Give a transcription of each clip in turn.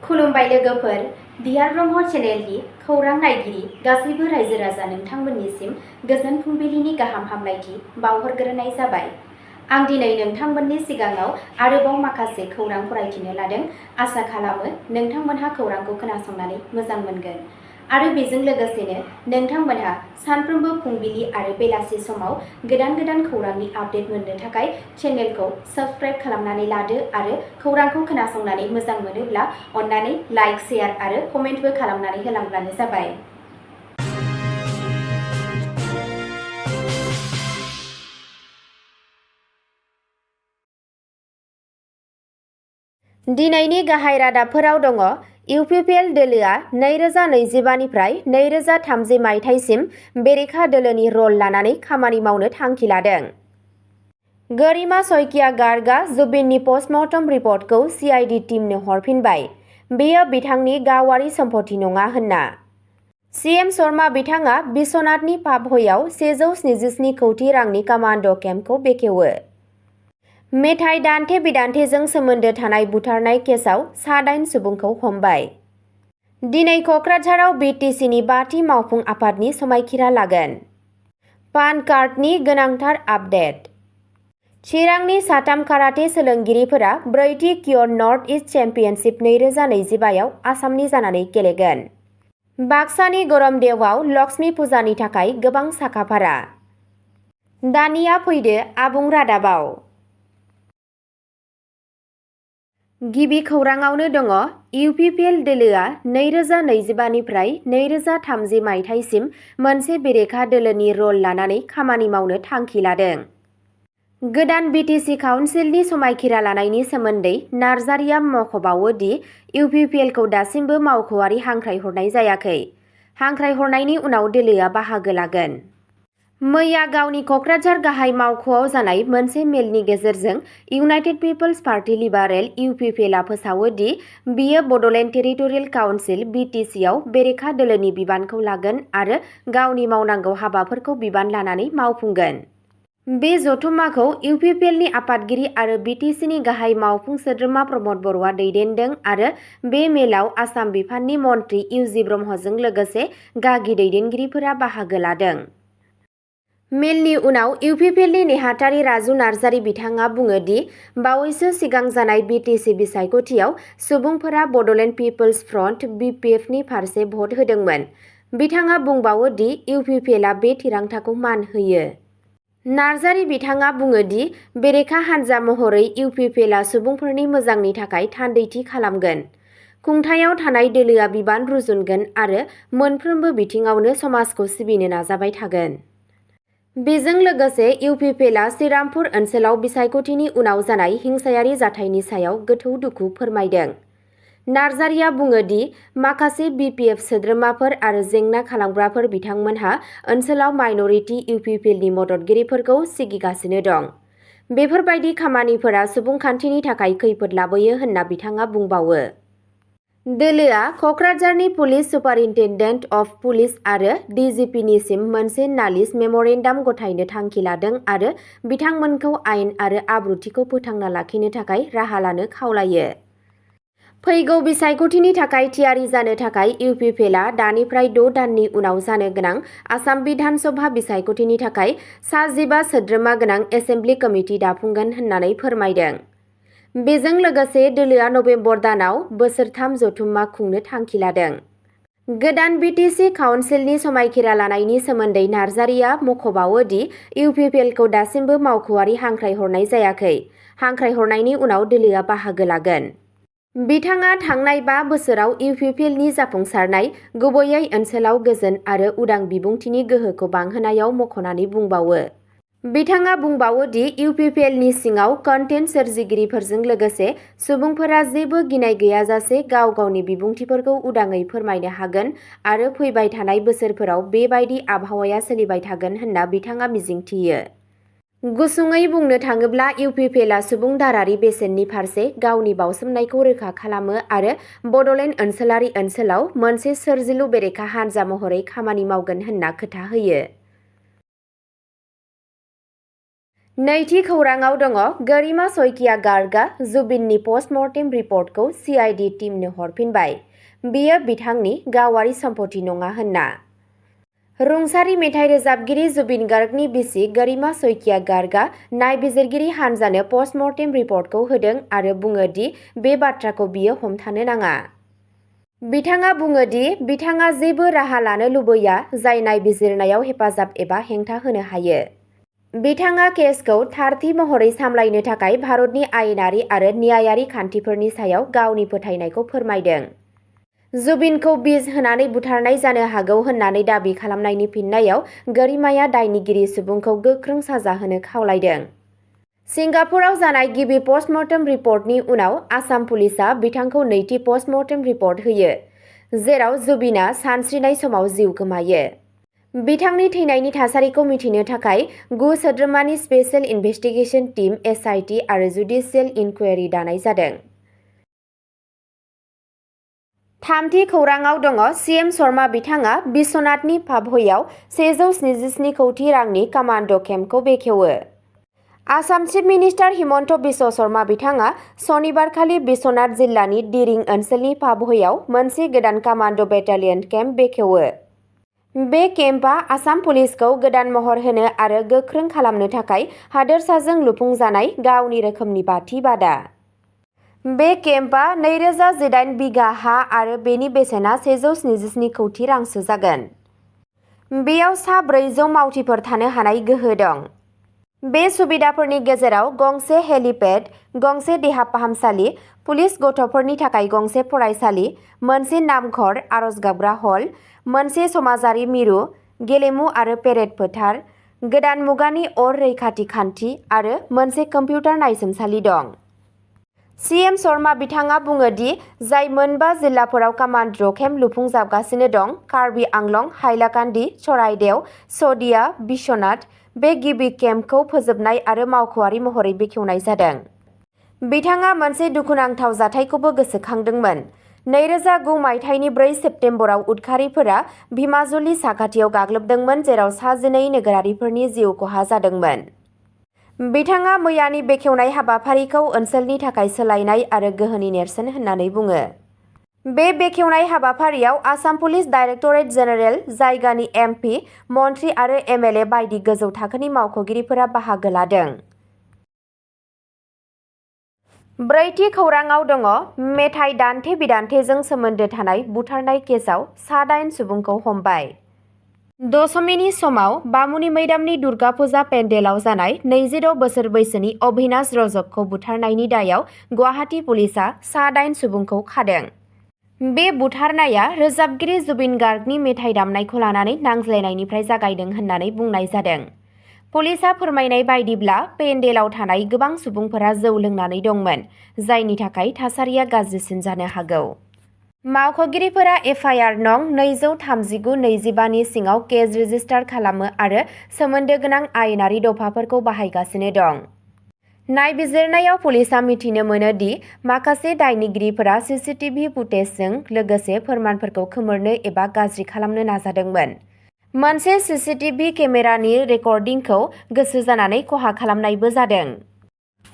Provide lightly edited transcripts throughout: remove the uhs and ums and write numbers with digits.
खुलुमबाय लोगोफोर, बिहार ब्रह्म चेनेलनि खौरां नायगिरि गासैबो रायजो राजा नोंथांमोननिसिम गोजोन फुंबिलिनि गाहाम हामलायथि बावहरग्रोनाय जाबाय। आं दिनै नोंथांमोननि सिगाङाव आरोबाव माखासे खौरां फरायथिनो लादों। आसा खालामो नोंथांमोनहा खौरांखौ खोनासंनानै मोजां मोनगोन आरो बेजों लोगोसेनो नोंथांमोनहा सानफ्रोमबो फुंबिलि आरो बेलासि समाव गोदान खौरांनि आपडेट मोननो थाखाय चेनेलखौ साबस्क्राइब खालामनानै लादो आरो खौरांखौ खोनासंनानै मोजां मोनोब्ला अन्नानै लाइक, शेयार आरो कमेन्टबो खालामनानै होलांब्लानो जाबाय। दिनैनि गाहाय रादाबफोराव दङ। इउपिपिएल दोलोआ 2025 निफ्राय 2030 मायथाइसिम बेरेखा दोलोनि रल लानानै खामानि मावनो थांखि लादों। गरिमा शइकिया गार्गआ जुबिननि पस्टमर्टम रिपर्टखौ सिआइडि टीमनो हरफिनबाय। बेयो बिथांनि गावारि सम्पथि नङा होनना। सीएम शर्मा बिथाङा बिश्वनाथनि पापहयाव 177 कौटि रांनि कमान्ड' केम्पखौ बेखेवो। मेथाइ दान्थे-बिदान्थेजों सोमोन्दो थानाय बुथारनाय केसआव सा-8 सुबुंखौ हमबाय। दिनै क'क्राझाराव बिटिसिनि 5थि मावफुं आफादनि समायखिरा लागोन। पान कार्डनि गोनांथार आपडेट। चिरांनि साथाम काराटे सोलोंगिरिफोरा 4थि क्युर नर्थ इस्ट चेम्पियनशिप 2025 आव आसामनि जानानै गेलेगोन। बाक्सानि गरमदेवआव लक्ष्मी फुजानि थाखाय गोबां साखाफारा। दानिया फैदो आबुं रादाबाव। गिबि खौराङावनो दङ। इउपिपिएल दोलोआ 2025 निफ्राय 2030 मायथाइसिम मोनसे बेरेखा दोलोनि रल लानानै खामानि मावनो थांखि लादों। गोदान बिटिसि काउन्सिलनि समायखिरा लानायनि सोमोन्दै नार्जारिया मख'बावो दि इउपिपिएलखौ दासिमबो मावख'आरि हांख्रायहरनाय जायाखै। हांख्रायहरनायनि उनाव दोलोआ बाहागो लागोन। मैया गावनि क'क्राझार गाहाय मावख'आव जानाय मोनसे मेलनि गेजेरजों इउनाइटेड पिपल्स पार्टी लिबारेल इउपिपिएलआ फोसावो दि बियो बड'लेण्ड टेरिटरियेल काउन्सिल बिटिसिआव बेरेखा दोलोनि बिबानखौ लागोन आरो गावनि मावनांगौ हाबाफोरखौ बिबान लानानै मावफुंगोन। बे जथुम्माखौ इउपिपिएलनि आफादगिरि आरो बिटिसिनि गाहाय मावफुं सोद्रोमा प्रमद बर'आ दैदेनदों आरो बे मेलाव आसाम बिफाननि मन्थ्रि इउजि ब्रह्मजों लोगोसे गागि दैदेनगिरिफोरा बाहागो लादों। मेलनि उनाव इउपिपिएलनि नेहाथारि राजु नार्जारि बिथाङा बुङो दि बावैसो सिगां जानाय बिटिसि बिसायख'थियाव सुबुंफोरा बड'लेण्ड पिपल्स फ्रन्ट (BPF) नि फारसे भट होदोंमोन। बिथाङा बुंबावो दि इउपिपिएलआ बे थिरांथाखौ मान होयो। नार्जारि बिथाङा बुङो दि बेरेखा हानजा महरै इउपिपिएलआ सुबुंफोरनि मोजांनि थाखाय थान्दैथि खालामगोन। खुंथायाव थानाय दोलोआ बिबान रुजुनगोन आरो मोनफ्रोमबो बिथिङावनो समाजखौ सिबिनो नाजाबाय थागोन। बेजों लोगोसे इउपिपिएलआ श्रीरामपुर ओनसोलाव बिसायख'थिनि उनाव जानाय हिंसायारि जाथायनि सायाव गोथौ दुखु फोरमायदों। नार्जारिया बुङो दि माखासे बिपिएफ सोद्रोमाफोर आरो जेंना खालामग्राफोर बिथांमोनहा ओनसोलाव माइन'रिटि इउपिपिएलनि मददगिरिफोरखौ सिगिगासिनो दं। बेफोरबायदि खामानिफोरा सुबुंखान्थिनि थाखाय खैफोद लाबोयो होनना बिथाङा बुंबावो। दोलोआ क'क्राझारनि पुलिस सुपारिन्टेन्डेन्ट अफ पुलिस आरो डिजिपिनिसिम मोनसे नालिस मेम'रेन्डाम गथायनो थांखि लादों आरो बिथांमोनखौ आयेन आरो आब्रुथिखौ फोथांना लाखिनो थाखाय राहा लानो खावलायो। फैगौ बिसायख'थिनि थाखाय थियारि जानो थाखाय इउपिपिएलआ दानिफ्राय 6 दाननि उनाव जानो गोनां आसाम बिधान सभा बिसायख'थिनि थाखाय सा 15 सोद्रोमा गोनां एसेम्बलि कमिटि दाफुंगोन होननानै फोरमायदों। बेजों लोगोसे दोलोआ नबेम्बर दानाव बोसोरथाम जथुम्मा खुंनो थांखि लादों। गोदान बिटिसि काउन्सिलनि समायखिरा लानायनि सोमोन्दै नार्जारिया मख'बावो दि इउपिपिएलखौ दासिमबो मावख'आरि हांख्रायहरनाय जायाखै। हांख्रायहरनायनि उनाव दोलोआ बाहागो लागोन। बिथाङा थांनाय 5 बोसोराव इउपिपिएलनि जाफुंसारनाय, गुबैयै ओनसोलाव गोजोन आरो उदां बिबुंथिनि गोहोखौ बांहोनायाव मख'नानै बुंबावो। बिथाङा बुंबावो दि इउपिपिएलनि सिङाव कन्टेन्ट सोरजिगिरिफोरजों लोगोसे सुबुंफोरा जेबो गिनाय गैयाजासे गाव गावनि बिबुंथिफोरखौ उदाङै फोरमायनो हागोन आरो फैबाय थानाय बोसोरफोराव बेबायदि आबहावाया सोलिबाय थागोन होनना बिथाङा मिजिंथियो। गुसुङै बुंनो थाङोब्ला इउपिपिएलआ सुबुं दारारि बेसेननि फारसे गावनि बाउसोमनायखौ रोखा खालामो आरो बड'लेण्ड ओनसोलारि ओनसोलाव मोनसे सोरजिलु बेरेखा हानजा महरै खामानि मावगोन होनना खोथा होयो। नैथि खौराङाव दङ गरिमा सइकिया गार्गआ जुबिननि पस्टमर्टेम रिपर्टखौ CID टीमनो हरफिनबाय। बेयो बिथांनि गावारि सम्पति नङा होनना। रुंसारि मेथाइ रोजाबगिरि जुबिन गार्गनि बिसि गरिमा सइकिया गार्गआ नायबिजिरगिरि हान्जानो पस्टमर्टेम रिपर्टखौ होदों आरो बुङो दि बे बाथ्राखौ बियो हमथानो नाङा। बिथाङा बुङो दि बिथाङा जेबो राहा लानो लुबैया जाय नायबिजिरनायाव हेफाजाब एबा हेंथा होनो हायो। बिथाङा केसखौ थारथि महरै सामलायनो थाखाय भारतनि आयेनारि आरो न्यायारि खान्थिफोरनि सायाव गावनि फोथायनायखौ फोरमायदों। जुबिनखौ बिस होनानै बुथारनाय जानो हागौ होननानै दाबि खालामनायनि फिननायाव गरिमाया दायनिगिरि सुबुंखौ गोख्रों साजा होनो खावलायदों। सिंगापुराव जानाय गिबि पस्टमर्टेम रिपर्टनि उनाव आसाम पुलिसआ बिथांखौ नैथि पस्टमर्टेम रिपर्ट होयो, जेराव जुबिनआ सानस्रिनाय समाव जिउ गोमायो। बिथांनि थैनायनि थासारिखौ मिथिनो थाखाय 9 सोद्रोमानि स्पेशेल इनभेस्टिगेशन टीम SIT आरो जुडिशियेल इनक्वायरि दानाय जादों। थामथि खौराङाव दङ CM शर्मा बिथाङा बिश्वनाथनि पाभयाव 177 कौटि रांनि कमान्ड' केम्पखौ बेखेवो। आसाम चिफ मिनिस्टार हिमन्त बिश्व शर्मा बिथाङा सनिबारखालि बिश्वनाथ जिल्लानि दिरिं ओनसोलनि पाभयाव मोनसे गोदान कमान्ड' बेटालियन केम्प बेखेवो। बे केम्पआ आसाम पुलिसखौ गोदान महर होनो आरो गोख्रों खालामनो थाखाय हादोरसाजों लुफुंजानाय गावनि रोखोमनि बाथि बादा। बे केम्पआ 2018 बिघा हा आरो बेनि बेसेना 177 कौटि रांसो जागोन। बेयाव सा 400 मावथिफोर थानो हानाय गोहो दं। बे सुबिदाफोरनि गेजेराव गंसे हेलिपेड, गंसे देहा फाहामसालि, पुलिस गथ'फोरनि थाखाय गंसे फरायसालि, मोनसे नामघर आरज गाबग्रा हल, मोनसे समाजारि मिरु, गेलेमु आरो पेरेड फोथार, गोदान मुगानि अर रैखाथि खान्थि आरो मोनसे कम्पिउटार नायसोमसालि दं। CM शर्मा बिथाङा बुङो दि जाय मोनबा जिल्लाफोराव कमान्ड' केम्प लुफुंजाबगासिनो दं कार्बि आंलं, हाइलाकान्दि, चराइदेव, शदिया, बिश्वनाथ बे गिबि केम्पखौ फोजोबनाय आरो मावख'आरि महरै बेखेवनाय जादों। बिथाङा मोनसे दुखुनांथाव जाथायखौबो गोसोखांदोंमोन। 2009 मायथाइनि 4 सेप्तेम्बराव उदखारिफोरा भिमाजुलि साखाथियाव गाग्लोबदोंमोन जेराव सा 12 नोगोरारिफोरनि जिउ खहा जादोंमोन। बिथाङा मैयानि बेखेवनाय हाबाफारिखौ ओनसोलनि थाखाय सोलायनाय आरो गोहोनि नेरसोन होननानै बुङो। बे बेखेवनाय हाबाफारियाव आसाम पुलिस डाइरेक्टरेट जेनेरेल, जायगानि MP, मन्थ्रि आरो MLA बायदि गोजौ थाखोनि मावख'गिरिफोरा बाहागो लादों। ब्रैथि खौराङाव दङ मेथाइ दान्थे-बिदान्थेजों सोमोन्दो थानाय बुथारनाय केसआव सा 8 सुबुंखौ हमबाय। दशमीनि समाव बामुनि मैदामनि दुर्गा फुजा पेन्डेलाव जानाय 26 बोसोर बैसोनि अभिनाश रजकखौ बुथारनायनि दायाव गुवाहाटी पुलिसआ सा 8 सुबुंखौ खादों। बे बुथारनाया रोजाबगिरि जुबिन गार्गनि मेथाइ दामनायखौ लानानै नांज्लायनायनिफ्राय जागायदों होननानै बुंनाय जादों। पुलिसआ फोरमायनाय बायदिब्ला पेन्डेलाव थानाय गोबां सुबुंफोरा जौ लोंनानै दंमोन, जायनि थाखाय थासारिया गाज्रिसिन जानो हागौ। मावख'गिरिफोरा FIR नं 239/25 नि सिङाव केस रेजिस्टार खालामो आरो सोमोन्दो गोनां आयेनारि दफाफोरखौ बाहायगासिनो दं। नायबिजिरनायाव पुलिसआ मिथिनो मोनो दि माखासे दायनिगिरिफोरा CCTV फुटेजजों लोगोसे फोरमानफोरखौ खोमोरनो एबा गाज्रि खालामनो नाजादोंमोन। मोनसे CCTV केमेरानि रेकर्डिंखौ गोसो जानानै खहा खालामनायबो जादों।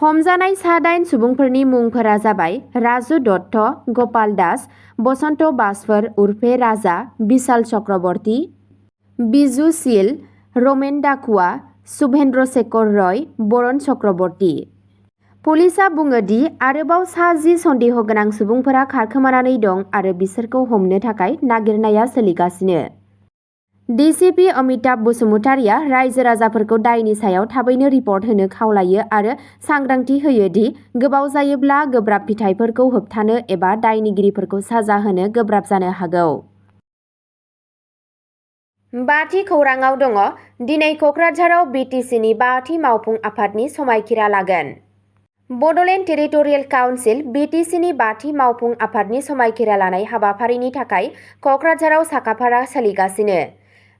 हमजानाय सा 8 सुबुंफोरनि मुंफोरा जाबाय राजु दत्त, गपाल दास, बसन्त बाजफर उर्फे राजा, बिशाल चक्रवर्ती, बिजु शील, रमेन डाकुआ, शुभेन्द्र शेखर रय, बरन चक्रवर्ती। पुलिसआ बुङो दि आरोबाव सा 10 सन्देह गोनां सुबुंफोरा खारखोमानानै दं आरो बिसोरखौ हमनो थाखाय नागिरनाया सोलिगासिनो। DCP अमिताभ बसुमतारीआ रायजो-राजाफोरखौ दायनि सायाव थाबैनो रिपर्ट होनो खावलायो आरो सांग्रांथि होयो दि गोबाव जायोब्ला गोब्राब फिथायफोरखौ होबथानो एबा दायनिगिरिफोरखौ साजा होनो गोब्राब जानो हागौ। बाथि खौराङाव दङ दिनै कक्राझाराव BTCनि 5थि मावफुं आफादनि समायखिरा लागोन। बड'लेण्ड टेरिटरियेल काउन्सिल BTCनि 5थि मावफुं आफादनि समायखिरा लानाय हाबाफारिनि थाखाय कक्राझाराव साखाफारा सोलिगासिनो।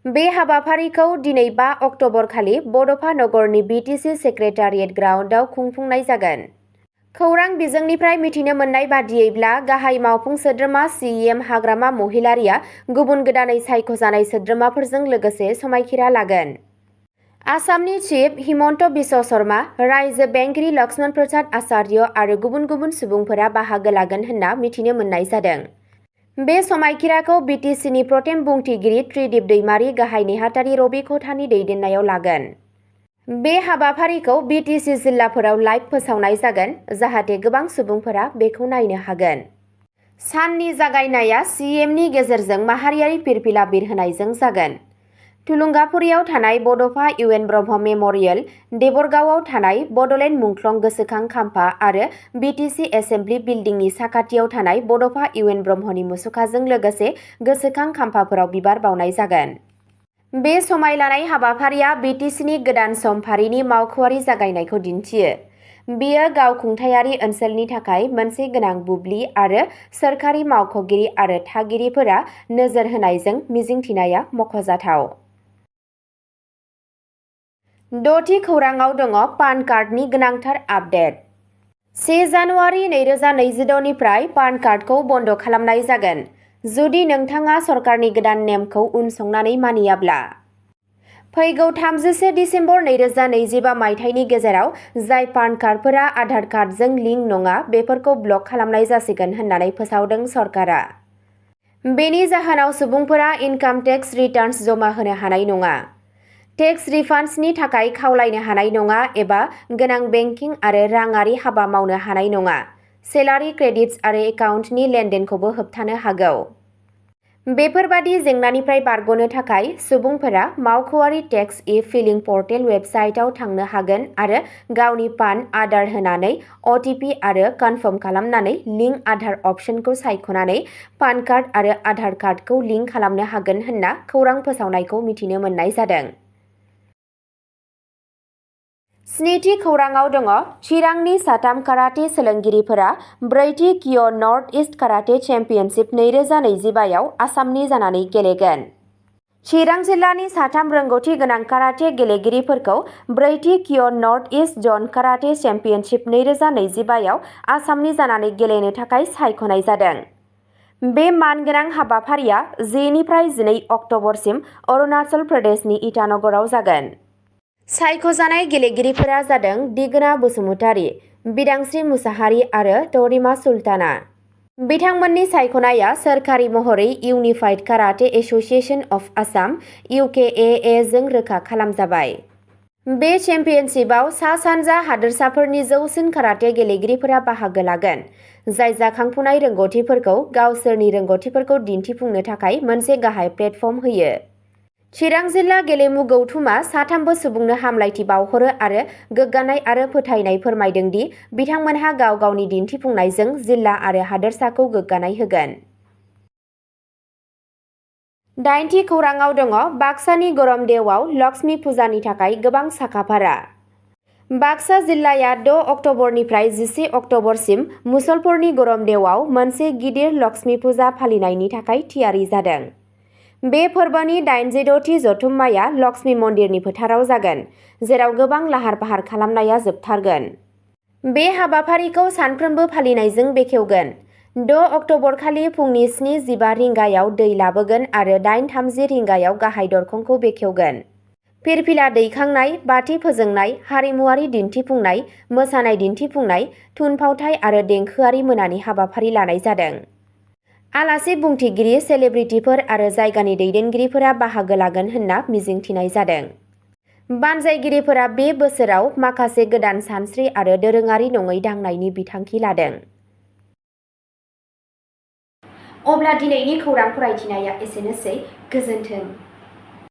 बे हाबाफारिखौ दिनै 5 अक्ट'बर खालि बड'फा नगरनि BTC सेक्रेटारियेट ग्राउन्डआव खुंफुंनाय जागोन। खौरां बिजोंनिफ्राय मिथिनो मोननाय बादियैब्ला गाहाय मावफुं सोद्रोमा CEM हाग्रामा महिलारिआ गुबुन गोदानै सायख'जानाय सोद्रोमाफोरजों लोगोसे समायखिरा लागोन। आसामनि चिफ हिमन्त बिश्व शर्मा, रायजो बेंगिरि लक्ष्मण प्रसाद आचार्य आरो गुबुन गुबुन सुबुंफोरा बाहागो लागोन होनना मिथिनो मोननाय जादों। बे समायखिराखौ BTCनि प्रथम बुंथिगिरि त्रिदिप दैमारी, गाहाय नेहाथारि रबि खथानि दैदेननायाव लागोन। बे हाबाफारिखौ BTC जिल्लाफोराव लाइभ फोसावनाय जागोन, जाहाथे गोबां सुबुंफोरा बेखौ नायनो हागोन। साननि जागायनाया CMनि गेजेरजों माहारियारि फिरफिला बिरहोनायजों जागोन। थुलुंगाफुरियाव थानाय बड'फा UN ब्रह्म मेम'रियेल, देबरगावआव थानाय बड'लेण्ड मुंख्लं गोसोखां खाम्फा आरो BTC एसेमब्लि बिल्डिंनि साखाथियाव थानाय बड'फा UN ब्रह्मनि मुसुखाजों लोगोसे गोसोखां खाम्फाफोराव बिबार बावनाय जागोन। बे समायलानाय हाबाफारिया BTCनि गोदान समफारिनि मावख'आरि जागायनायखौ दिन्थियो। बेयो गावखुंथायारि ओनसोलनि थाखाय मोनसे गोनां बुब्लि आरो सोरखारि मावख'गिरि आरो थागिरिफोरा नोजोर होनायजों मिजिंथिनाया मख'जाथाव। 6थि खौराङाव दङ पान कार्डनि गोनांथार आपडेट। 1 जानुवारि 2026 निफ्राय पान कार्डखौ बन्द खालामनाय जागोन, जुदि नोंथाङा सरकारनि गोदान नेमखौ उनसंनानै मानियाब्ला। फैगौ 31 दिसेम्बर 2025 मायथाइनि गेजेराव जाय पान कार्डफोरा आधार कार्डजों लिंक नङा बेफोरखौ ब्लक खालामनाय जासिगोन होननानै फोसावदों सरकारा। बेनि जाहोनाव सुबुंफोरा इनकाम टेक्स रिटार्न्स जमा होनो हानाय नङा, टेक्स रिफान्ड्सनि थाखाय खावलायनो हानाय नङा एबा गोनां बेंकिं आरो राङारि हाबा मावनो हानाय नङा, सेलारि क्रेडिट्स आरो एकाउन्टनि लेनदेनखौबो होबथानो हागौ। बेफोरबादि जेंनानिफ्राय बारग'नो थाखाय सुबुंफोरा मावख'आरि टेक्स इ-फिलिं पर्टेल वेबसाइटआव थांनो हागोन आरो गावनि पान आधार होनानै OTP आरो कनफार्म खालामनानै लिंक आधार अपसनखौ सायख'नानै पान कार्ड आरो आधार कार्डखौ लिंक खालामनो हागोन होनना खौरां फोसावनायखौ मिथिनो मोननाय जादों। 7थि खौराङाव दङ चिरांनि साथाम काराटे सोलोंगिरिफोरा 4थि किय' नर्थ इस्ट काराटे चेम्पियनशिप 2025 आव आसामनि जानानै गेलेगोन। चिरां जिल्लानि साथाम रोंगौथि गोनां काराटे गेलेगिरिफोरखौ 4थि किय' नर्थ इस्ट जन काराटे चेम्पियनशिप 2025 आव आसामनि जानानै गेलेनो थाखाय सायख'नाय जादों। बे मानगोनां हाबाफारिया 10 निफ्राय 12 अक्ट'बरसिम अरुणाचल प्रदेशनि इटानगराव जागोन। सायख'जानाय गेलेगिरिफोरा जादों दिगोना बसुमतारी, बिदांस्रि मुसाहारि आरो तरिमा सुल्ताना। बिथांमोननि सायख'नाया सोरखारि महरै unified karate association of Assam (UKAA) जों रोखा खालामजाबाय। बे चेम्पियनशिपआव सा-सानजा हादोरसाफोरनि जौसिन काराटे गेलेगिरिफोरा बाहागो लागोन, जाय जाखांफुनाय रोंग'थिफोरखौ गावसोरनि रोंग'थिफोरखौ दिन्थिफुंनो थाखाय मोनसे गाहाय प्लेटफर्म होयो। चिरां जिल्ला गेलेमु गौथुमा साथामबो सुबुंनो हामलायथि बावहरो आरो गोग्गानाय आरो फोथायनाय फोरमायदों दि बिथांमोनहा गाव गावनि दिन्थिफुंनायजों जिल्ला आरो हादोरसाखौ गोग्गानाय होगोन। 8थि खौराङाव दङ बाक्सानि गरमदेवआव लक्ष्मी फुजानि थाखाय गोबां साखाफारा। बाक्सा जिल्लाया 6 अक्ट'बरनिफ्राय 11 अक्ट'बरसिम मुसलपुरनि गरमदेवआव मोनसे गिदिर लक्ष्मी फुजा फालिनायनि थाखाय थियारि जादों। बे फोरबोनि 86थि जथुम्माया लक्ष्मी मन्दिरनि फोथाराव जागोन, जेराव गोबां लाहार-फाहार खालामनाया जोबथारगोन। बे हाबाफारिखौ सानफ्रोमबो फालिनायजों बेखेवगोन। 6 अक्ट'बरखालि फुंनि 7:15 रिंगायाव दै लाबोगोन आरो 8:30 रिंगायाव गाहाय दरखंखौ बेखेवगोन। फिरफिला दैखांनाय, बाथि फोजोंनाय, हारिमुआरि दिन्थिफुंनाय, मोसानाय दिन्थिफुंनाय, थुनफावथाय आरो देंखोआरि मोनानि हाबाफारि लानाय जादों। आलासि बुंथिगिरि, सेलेब्रिटिफोर आरो जायगानि दैदेनगिरिफोरा बाहागो लागोन होनना मिजिंथिनाय जादों। बानजायगिरिफोरा बे बोसोराव माखासे गोदान सानस्रि आरो दोरोङारि नङै दांनायनि बिथांखि लादों। अब्ला दिनैनि खौरां फरायथिनाया एसेनोसै। गोजोन्थों।